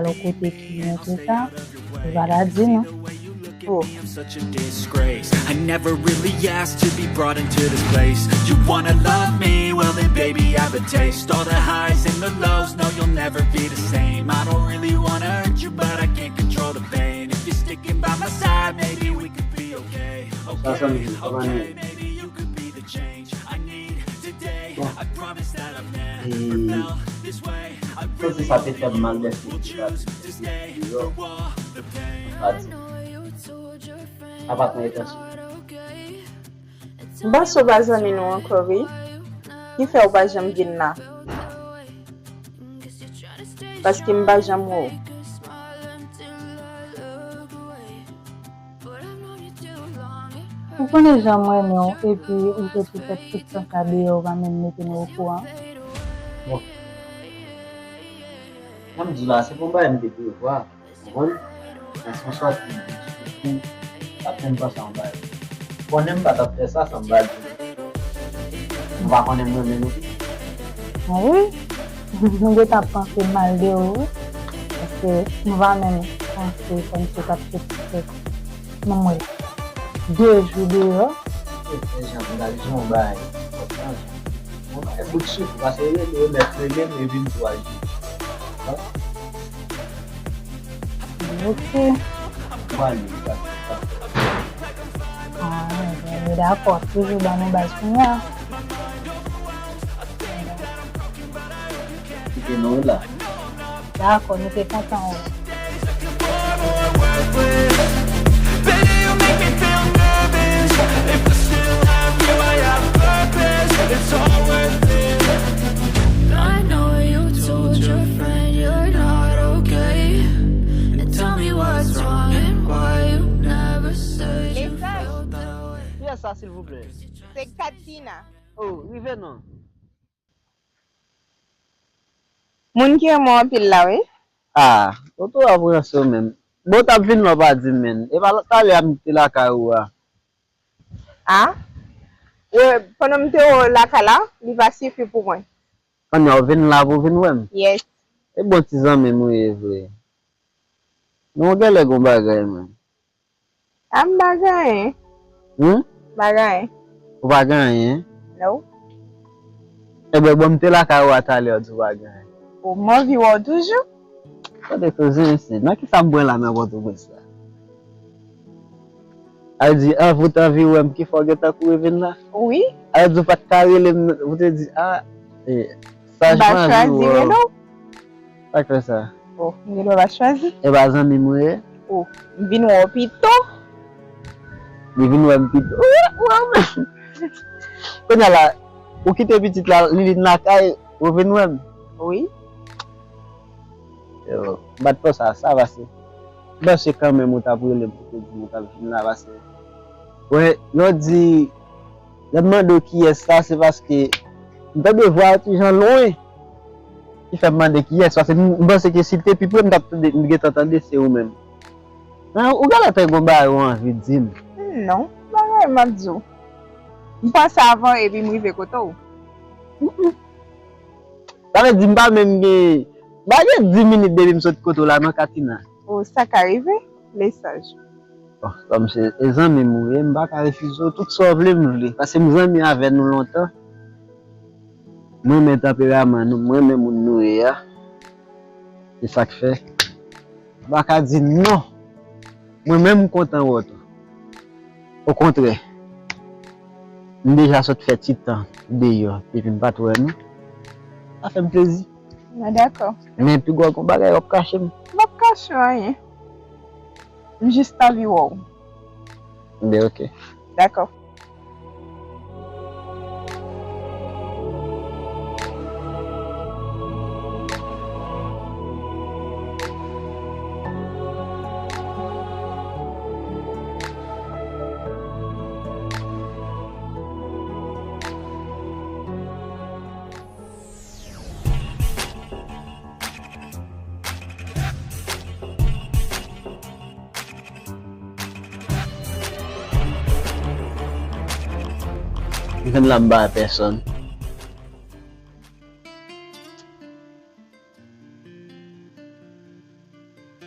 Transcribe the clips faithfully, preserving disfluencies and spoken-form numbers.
al yon kote ki byen konsa, li pa ta di non. Oh. I'm such a disgrace. I never really asked to be brought into this place. You wanna love me? Well, then, baby, I have a taste. All the highs and the lows, no, you'll never be the same. I don't really wanna hurt you, but I can't control the pain. If you're sticking by my side, maybe we could be okay. Okay, okay, maybe you could be the change I need today. I promise that I've never felt this way. I really, really want you. Bon. E santi sa te fè m mal dèske m te pati deyò. M pa di. Sa pa t nan entansyon. M panse w pa zanmi nou ankò, wi. Kifè w pa janm vin la. Paske m pa janm wè w. Ou konnen jan m renmen w, epi ou soti fè tout tan sa deyò, ou pa menm mete nou okouran. Bon. Jan m di la, se pa yon bagay m te prevwa. Konprann? Men se yon sòti m te sou kou, sa fè m panse a yon bagay. Konnen m pa t ap fè sa san m pa di w. Ou pa konnen m renmen nou tou? Wi, m gentan ap panse mal de ou, wi. Paske m pa menm panse kòmsi w t ap soti fè, ban m wè, de jou deyò. E, e, jan m gade yon bagay enpòtan. Yon bagay bout souf, paske rele, remèt rele m, e vin twal jou. Ok. Mwen li, sa, sa. Ah, ben, dakò, toujou ban nou baz kounye a. Kite nou la. Dakò, nou te kontan wè. Baby, you make me feel nervous. If I still have you, I have a purpose. It's all worth it. I know you told your friend you're not okay. And tell me what's wrong and why you never said you felt that way. Kiyès sa, silvouplè? Se Katina. Oh, rive non. Moun ki renmen w anpil la, wi. Ah, ou twò ap ranse w menm. Bon, w t ap vin la, w pa di m menm. E pa talè a m te lakay ou a. Ah? Wi, pandan m te lakay la, li pa sifi pou mwen. Kounye a w vin la pou w vin wè m? Yes. E bon ti zanmi m ou ye vre. Men w genlè gon bagay, man. A m pa gen anyen. Hmm? M pa gen anyen. Ou pa gen anyen? No. Ebyen, bon, m te lakay ou a talè, ou di ou pa gen anyen. O, m anvi wè w toujou. Tande koze, mesye, nan kisa m pran la nan Pòtoprens la? A di, anvi w t anvi wè m, ki fè w gentan kouri vin la? Wi. A di, ou pa t ka rele m, ou te di, ah, e, sa j pa anvi wè w. Sa k fè sa? Oh, m gen dwa pa chwazi. E pa zanmi m ou ye? Oh, m vin wè w pito. Li vin wè m pito. Ou wè, ou wè w menm. Kounye a la, ou kite pitit la, li vin lakay, ou vin wè m? Wi. Yo, m pa t panse a sa, paske m panse kanmenm ou t ap rele m pou te di m ou t ap vin la, paske, wè, yo di, lè m mande w kiyès sa, se paske m tande vwa a ti jan lwen. Ki fè m mande kiyès, paske m, m panse ke si l te pi pre, m t ap tande, m gentan tande se ou menm. Men ou genlè te gon bagay ou anvi di m. Non, bagay m ap di w. M panse avan epi m rive kote w. Sa vle di m pa menm gen, m pa gen dis minit depi m sot kote w la non, Katina. O, sa ka rive, Lesaj. Bon, kòm se, e zanmi m ou ye, m pa ka refize w tout sa w vle m vle. Paske m zanmi avè nou lontan. M renmen tanperaman nou, m renmen moun nou ye a. Se sa k fè. M pa ka di non. Mwen menm m kontan wè w tou. Okontrè, m deja sot fè ti tan deyò epi m pa t wè nou. Sa fè m plezi. Mwen dakò. Men pi gwo gon bagay w ap kache m. M p ap kache w anyen. M jis t anvi wè w. Ben, ok. Dakò. Vin la m ba pèsonn.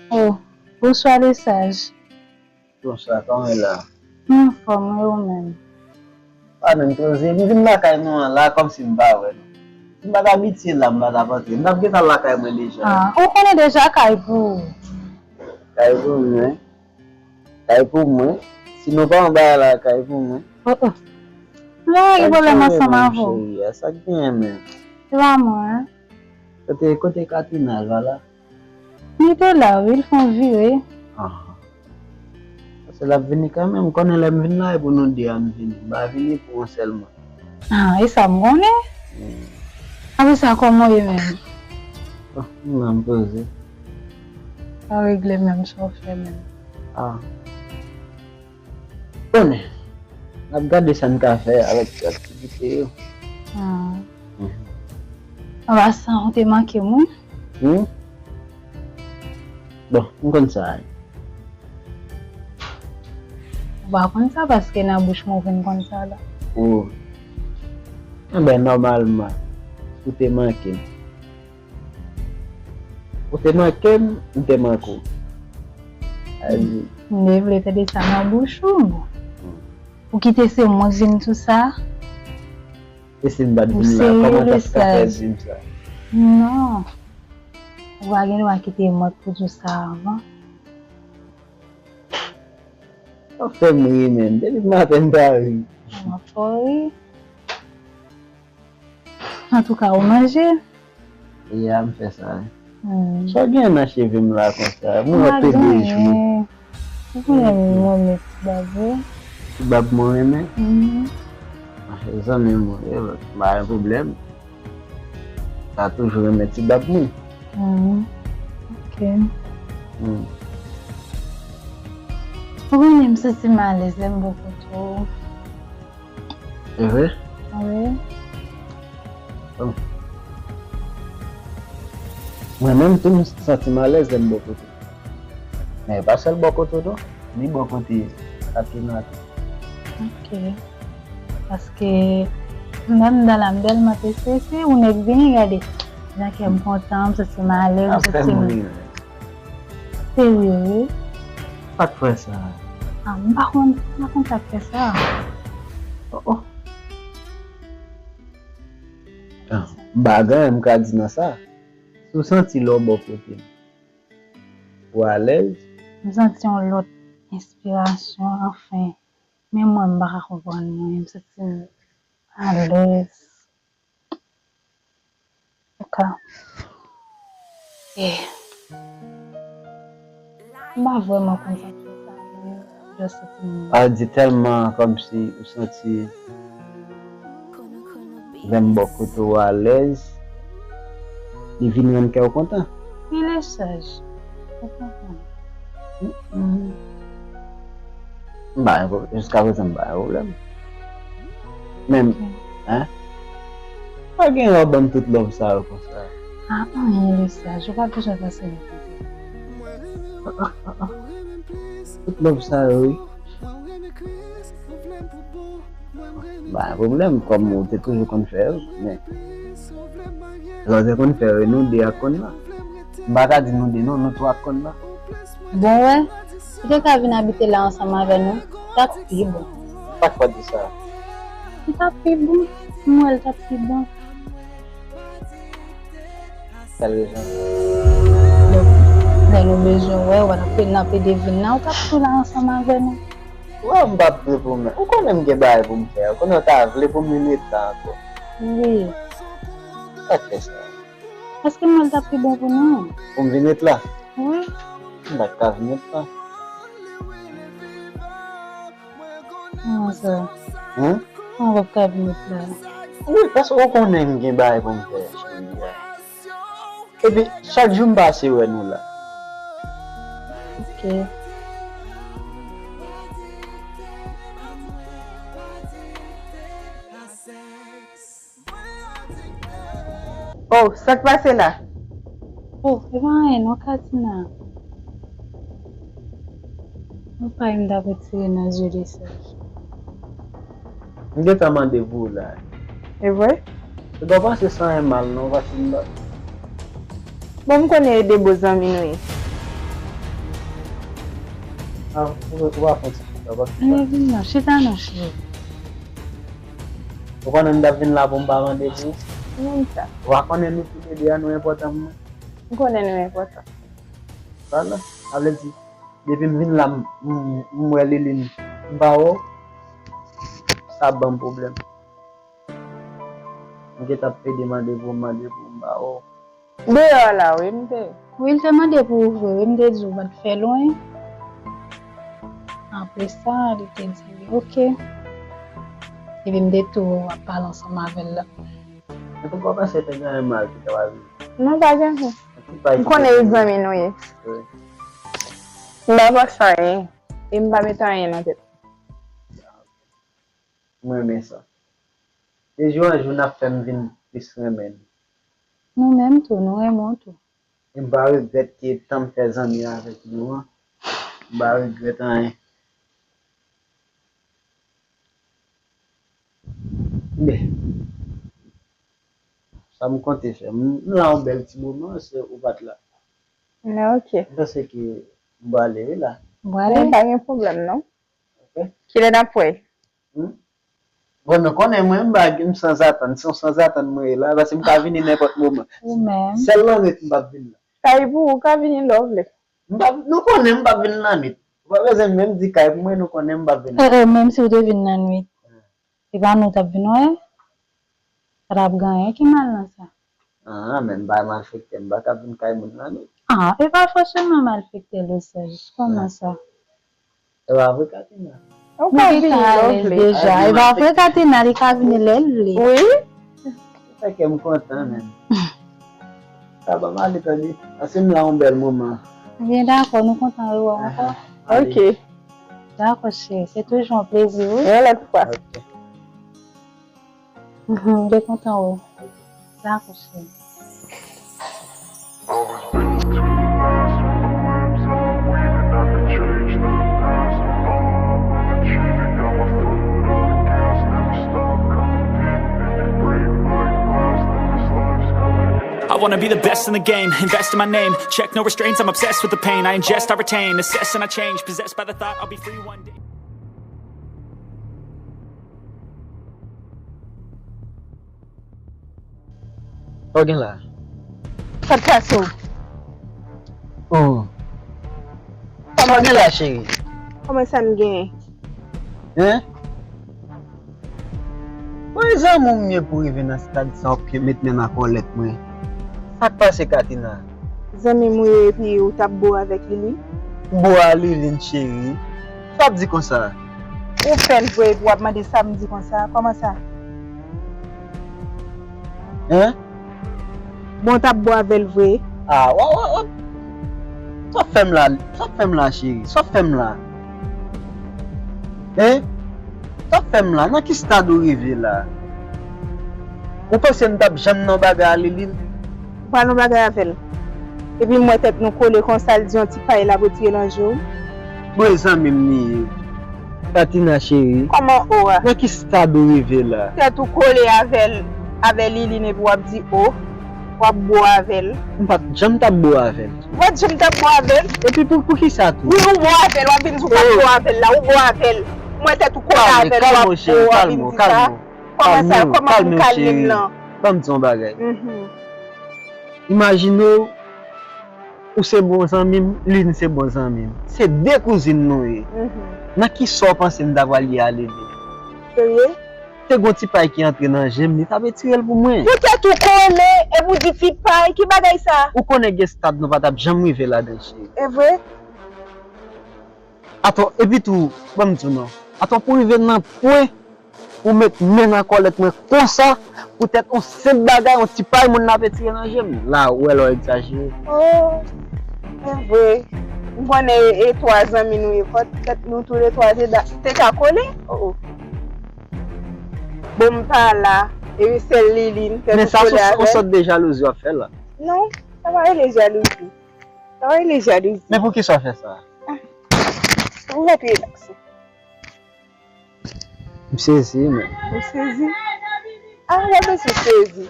Oh, bonswa Lesaj. Bonswa, kòman w ye la? Mwen anfòm, wi, ou menm? Pa menm koze, m vin lakay nou an la kòmsi m pa wè nou. Si m pa t abitye la, m pa t ap antre. M t ap gentan lakay mwen deja. Ah, ou konnen deja kay pou ou. Kay pou mwen. Kay pou mwen. Si nou pa anba la, kay pou mwen. Oh, oh. Mwen gen pwoblèm ansanm avè w. Sa k genyen menm? Se pa mwen. Kote, kote Katina, l pa la? Li te la, wi, l fè yon vire. Ah. Paske l ap vini kanmenm. Konnen lè m vin la, e pou nou de a m vini. M pa vini pou yon sèl moun. Ah, e sa m konnen. Hmm. Apre sa, kòman w ye menm? Oh, m la, m poze. Pa regle menm sa w fè menm. Ah. Konnen, n ap gade sa n ka fè avèk aktivite yo. Ah. Mhm. Anba sa, ou te manke m, wi. Hmm? Bon, m konn sa. Ou pa konn sa paske nan bouch mwen ou vin konn sa la. Oh. Enben, nòmalman, ou te manke m. Ou te manke m, m te manke w. Sa di. M te vle tande sa nan bouch ou, bon. Hmm. Ou kite se mwen k vin sou sa? E si m pa t vin la, kòman w t ap ka fè di m sa? Non. Ou pa gen dwa kite mwen k pou di w sa avan. Ou fè m ri, menm. Depi maten, m pa ri. M ap fè w ri. Antouka, ou manje? Ya, m fè sa, wi. Hmm. Sa w gen nan cheve m la konsa? Mwen wè pede jou. Ou konnen m renmen ti bab, wi. Ti bab mwen renmen? Mhm. Ah, se zanmi m, wi, pa gen pwoblèm. Sa toujou renmen ti bab mwen. Hmm. Ok. Hmm. Ou konnen m santi m alèz lè m bò kote w. Se vre? Wi. Oh. Mwen menm tou, m santi m alèz lè m bò kote w. Men e pa sèl bò kote w non, ni bò kote Katina tou. Ok. Paske m nan, m nan la, m tèlman te strese, ou nèk vini gade. Jan kè m kontan, m santi m alèz, m santi m. Serye, wi. Sa k fè sa? Ah, m pa konn, m pa konn sa k fè sa. Oh, oh. Ah, m pa gen anyen m ka di nan sa. Si w santi lè w bò kote m, ou alèz? M santi yon lòt enspirasyon, anfen. Men mwen, m pa ka konprann mwen, m santi m alèz. Ok. Eh. M pa vrèman konn sa k fè sa, men just santi m. A di tèlman kòmsi ou santi lè m bò kote w alèz, li vin rann kè w kontan. Wi, Lesaj. Ou konprann. Mm-mm. M pa gen pwob-, jiska prezan m pa gen pwoblèm. Men, ok, hein? Pa gen lè w ban m tout love sa yo konsa. Ah, anyen, Lesaj, ou pa bezwen pase nan kote. Ah, ah, ah, ah. Tout love sa yo, wi. Ba, pwoblèm, kòm ou te toujou konn fè yo, men lè w te konn fè yo, nou de ak konn la. M pa ka di nou de, non, nou twa ak konn la. Bon, wè, si w te ka vin abite la ansanm avè nou, t ap pi bon. Sa k fè w di sa? Li t ap pi bon. M wè l t ap pi bon. Sèl rezon. Donk, lè nou bezwen wè w, n ap, n ap ede vin la, ou t ap tou la ansanm avè nou. Wè, m p ap vle pou mwen. Ou konnen m gen bagay pou m fè. Ou konnen w ta vle pou m vin ret la ankò. Wi. Sa k fè sa? Paske m wè l t ap pi bon pou nou. Pou m vin ret la? Wi. M pa t ka vin ret la. Kòman sa? Hen? Kòman w p ap ka vin ret la? Wi, paske ou konnen m gen bagay pou m fè, cheri a. Epi, chak jou m pase wè nou la. Ok. Oh, sa k pase la? Oh, e pa anyen non, Katina. Yon pay m t ap retire nan zye Lesaj. M gentan mande pou ou la. E vre? Ou pa panse se anyen mal non, paske m pa. Bon, m konnen e de bon zanmi nou ye. Ah, ou, ou pa fè ti chita, ou pa fè ti chita. Men vin non, chita non, cheri. Ou konnen m t ap vin la pou m pa mande pou ou? Menm sa. Ou pa konnen nou toulede a nou enpòtan pou mwen? M konnen nou enpòtan. Vwala, sa vle di, depi m vin la, m, m, m wè Liline, m pa wè w, sa ban m pwoblèm. M gentan ap pede mande pou w, mande pou w, m pa wè w. Deyò la, wi, m te. Wi, l te mande pou ou vre, wi, m te di w pa t fè lwen. Apre sa, li te di li oke. Epi m te tou ap pale ansanm avè l la. Antouka, w panse te gen anyen mal ki ta pral rive? Non, pa gen anyen. M konnen e zanmi nou ye. Wi. M pa panse anyen. E m pa mete anyen nan tèt. M renmen sa. De jou an jou, n ap fè m vin plis renmen nou. Nou menm tou, nou renmen w tou. E m pa regrèt ki tan m fè zanmi avèk nou an. M pa regrèt anyen. Men, sa m konte fè. M, m la yon bèl ti moman, se ou pa t la. Men oke. M panse ke m prale wi la. M prale. Men pa gen pwoblèm non. Ok. Kilè n ap wè? Hmm? Bon, nou konnen mwen, m pa, m sanzatann, se yon sanzatann mwen ye la, paske m ka vini nenpòt moman. Ou menm? Sèl lannwit m p ap vin la. Kay pou ou, ou ka vini lè w vle. M p ap, nou konnen m p ap vin lannwit. Ou pa bezwen menm di kay pou mwen, nou konnen m p ap vin. Eh, eh, menm si w te vin lannwit, e pa nou t ap vin wè? Pa t ap gen anyen ki mal nan sa. Ah, men m pa malfektè, m pa ka vin kay moun lannwit. Ah, e pa fòseman malfektè, Lesaj. Kòman sa? E pa vre, Katina? Ou ka vini lè w vle. Deja, e pa vre, Katina, li ka vini lè l vle. Wi. Sa fè kè m kontan, men. Sa ban m ale, tande. Pase m la yon bèl moman. Ebyen, dakò, nou kontan rewè w ankò. Ah, ale. Ok. Dakò, cheri, se toujou yon plezi, wi. Yon lòt fwa. Ok. Mhm, m te kontan wè w. Dakò, cheri. I wanna be the best in the game, invest in my name. Check no restraints, I'm obsessed with the pain. I ingest, I retain, assess and I change. Possessed by the thought I'll be free one day. Sa w gen la? Sa k pase w? Oh. Sa w gen la, cheri? Kòman sa m genyen? Hein? Mwen zanmi w m ye pou rive nan stad sa w ap ke met men nan kòlèt mwen. Sa k pase, Katina? Zanmi m ou ye epi ou t ap bo avèk Liline? M bo a Liline, cheri. Sa w ap di konsa? Ou fè l vre epi w ap mande sa m di konsa. Kòman sa? Hein? Bon, w t ap bo avè l vre? Ah, w, w, w. Sa w fè m la, sa w fè m la, cheri? Sa w fè m la? Hein? Sa w fè m la? Nan ki stad ou rive la? Ou panse m t ap janm nan bagay a Liline? Pral yon bagay avè l. Epi m wè tèt nou kole konsa, l di yon ti pay l ap retire nan je w. Bon, e zanmi m li ye. Katina cheri. Kòman o a? Nan ki stad ou rive la? Tèt ou kole avè l, avè Liline epi w ap di o, w ap bo avè l. M pa t janm t ap bo avè l. Ou pa t janm t ap bo avè l? Epi pou, pou ki sa tou? Wi, ou bo avè l, w ap vin di w pa t bo avè l la, ou bo avè l. M wè tèt ou kole avè l, w ap bo, w ap vin di sa. Kòman sa, kòman pou kalme m lan? Ban m di yon bagay. Imajine w, ou se bon zanmi m, Lin se bon zanmi m. Se de kouzin nou ye. Nan ki sa w panse m ta pral ye a Lili? Serye? Te gon ti pay ki antre nan je m, li t ap retire l pou mwen. Poutèt ou kole, epi w di ti pay, ki bagay sa? Ou konnen gen stad nou pa t ap janm rive ladan, cheri. E vre? Atò, epi tou, ban m di w non. Atò, pou rive nan pwen, ou met men nan kòlèt mwen konsa, poutèt yon senp bagay, yon ti pay moun nan ap retire nan je m. La, ou wè lè w egzajere. Oh, e vre. M konnen e, e twa zanmi nou ye, fò tèt nou toule twa te da, te ka kole. Oh, oh. Bon, m pa la, e sèl Liline, tèt ou kole avè l. Men sa, se yon sòt de jalouzi w ap fè la. Non, sa pa rele jalouzi. Sa pa rele jalouzi. Men poukisa w fè sa? Ah, ou mèt rilaks. M sezi, men. Ou sezi? Ah, gade si w sezi.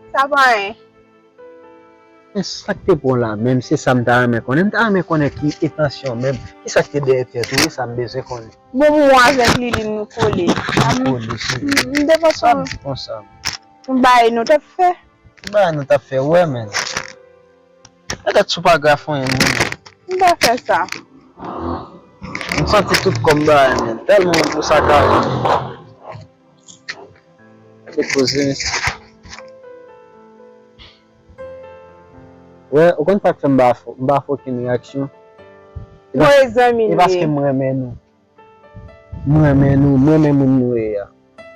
Sa pa anyen. Men sa k te pran w la menm, se sa m ta renmen konnen. M ta renmen konnen ki entansyon w menm. Ki sa k te dèyè tèt ou, se sa m bezwen konnen. Bon, mwen avèk Liline nou kole. Nou kole, cheri. M, m te panse yon bagay nou t ap fè. Yon bagay nou t ap fè, wè, men. Petèt sou pa grafon yon moun. M pa fè sa. M santi tout kò m bagay, men. Tèlman yon gwo sakaje. Se poze. Wè, ou konn sa k fè m pa fè, m pa fè okenn reyaksyon? E paske m renmen nou. M renmen nou, m renmen moun nou ye a.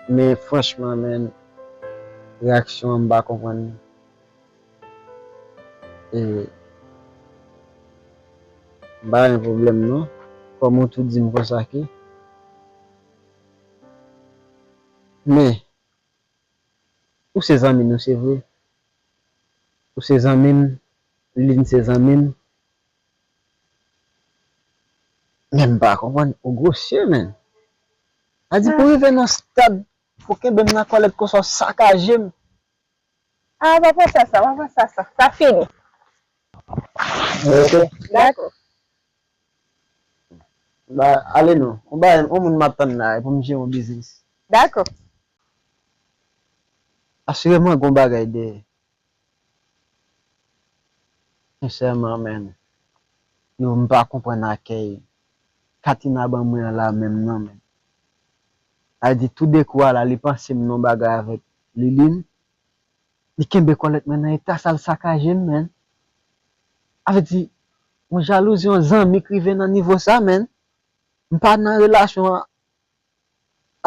Men franchman, men, reyaksyon an, m pa konprann li. E, m pa gen pwoblèm non. Kòm ou tou di m konsa ke. Men, ou se zanmi nou, se vre. Ou se zanmi m, Lin se zanmi m. Men m pa konprann, ou gwosye, men. A di pou rive nan stad pou kenbe m nan kòlèt konsa, w sakaje m. Ah, pa panse a sa, pa panse a sa. Sa fini. Ok. Dakò. Ba, ale non. Ou ba yon moun m ap tann la pou m jere yon biznis. Dakò. Asireman, gon bagay dèyè. Sensèman, men, yo, m pa konprann akèy Katina ban mwen an la menm non, men. A di tou de kou a la, li panse m nan bagay avèk Liline. Li kenbe kòlèt mwen nan eta sa, l sakaje m, men. A vle di, yon jalouzi, yon zanmi k rive nan nivo sa, men. M pa nan relasyon an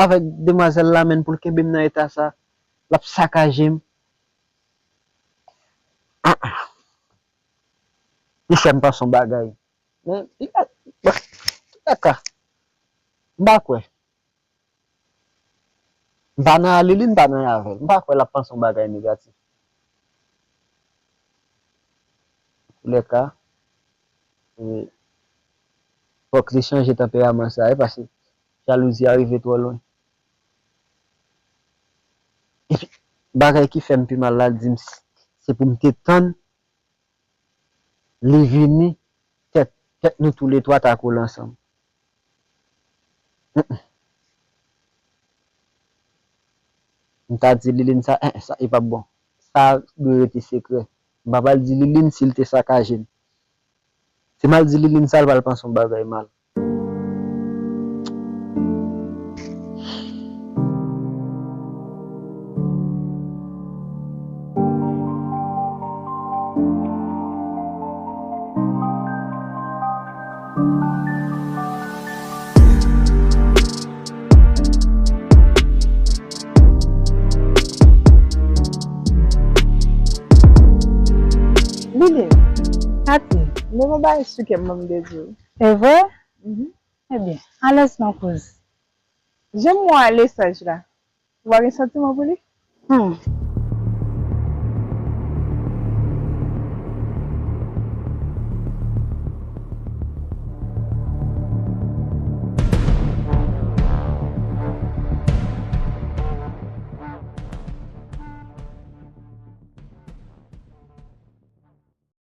avèk demwazèl la, men, pou l kenbe m nan eta sa, l ap sakaje m. Ah, ah. Li fè m panse yon bagay. Men, li pa, bon, dakò. M pa kwè. M pa nan Liline, m pa nan avè l. M pa kwè l ap panse yon bagay negatif. Antoulèka, e, fòk li chanje tanperaman sa, e paske jalouzi a rive twò lwen. Epi, bagay ki fè m pi mal la, l di m s-, se pou m te tann li vini, tèt, tèt nou toulètwa ta kole ansanm. Mm, mm. M ta di Liline sa, eh, sa, e p ap bon. Sa dwe rete sekrè. M pa pral di Liline si l te sakaje m. Si m al di Liline sa, l pral panse yon bagay mal. Liline, Katy, m gen yon bagay sou kè m, m ap vle di w. E vre? Mhm. Ebyen, alèz nan koze. Jan m wè w a lesaj la, ou pa gen santiman pou li? Hmm.